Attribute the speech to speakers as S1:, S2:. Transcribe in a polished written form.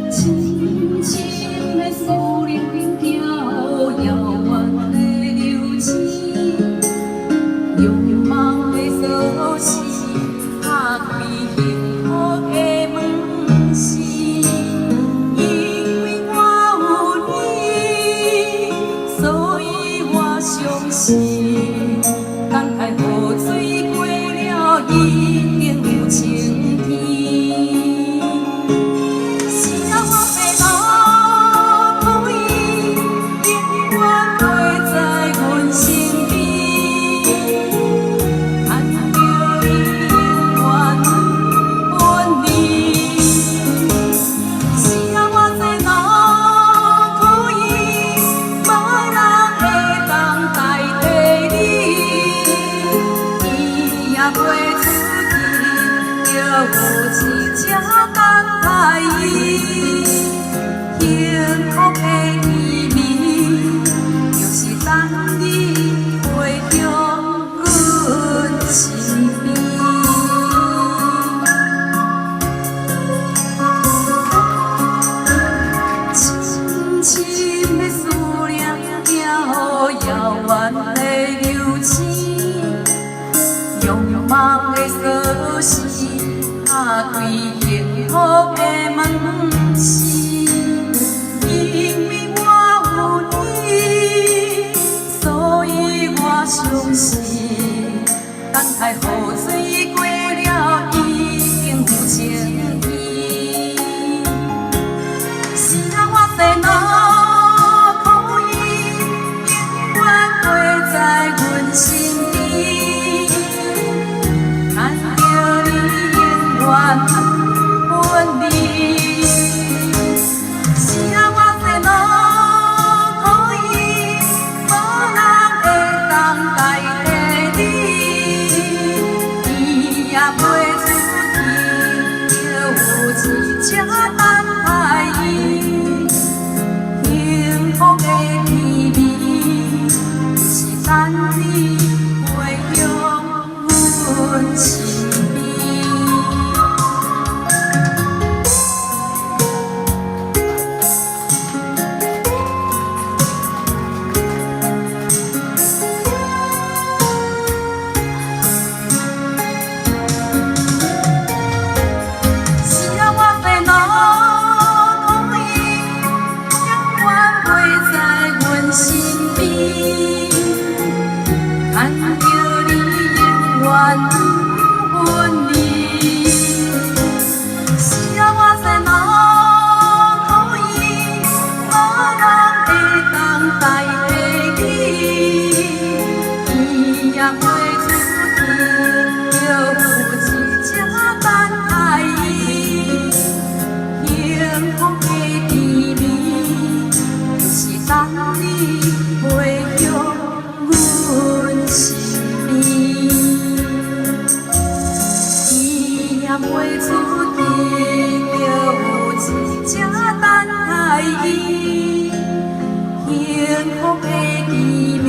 S1: 深深的思念，叫遙遠的流星，勇猛的鎖匙，打開幸福的門匙。因為我有你，所以我相信，等待雨水過了，一定有晴天。是啊，我的路可以永遠陪在阮身邊，牽著你永遠分離。是啊，我這路可以，無人會當代替你，天也飛出去，就有一隻等待伊。幸福的甜蜜，就是等你陪著阮身邊。深深的思念，叫遙遠的流星，勇猛的鎖匙，打開幸福的門匙。因為我有你，所以我相信，等待雨水過了，一定有晴天。是啊，我的路可以永遠陪在阮身邊，牽著你永遠分離。是啊，我的路可以，無人會當代替你，天也飛出去，就有一隻等待伊。幸福的甜蜜，就是等你陪著阮身邊。是啊，我的路可以永遠陪在阮身邊，牽著你永遠分離。是啊，我的路可以，無人會當代替你，天也飛出去，就有一隻等待伊。幸福的甜蜜，就是等你陪著阮身邊。天也飛出去，就有一隻等待伊。幸福的甜蜜，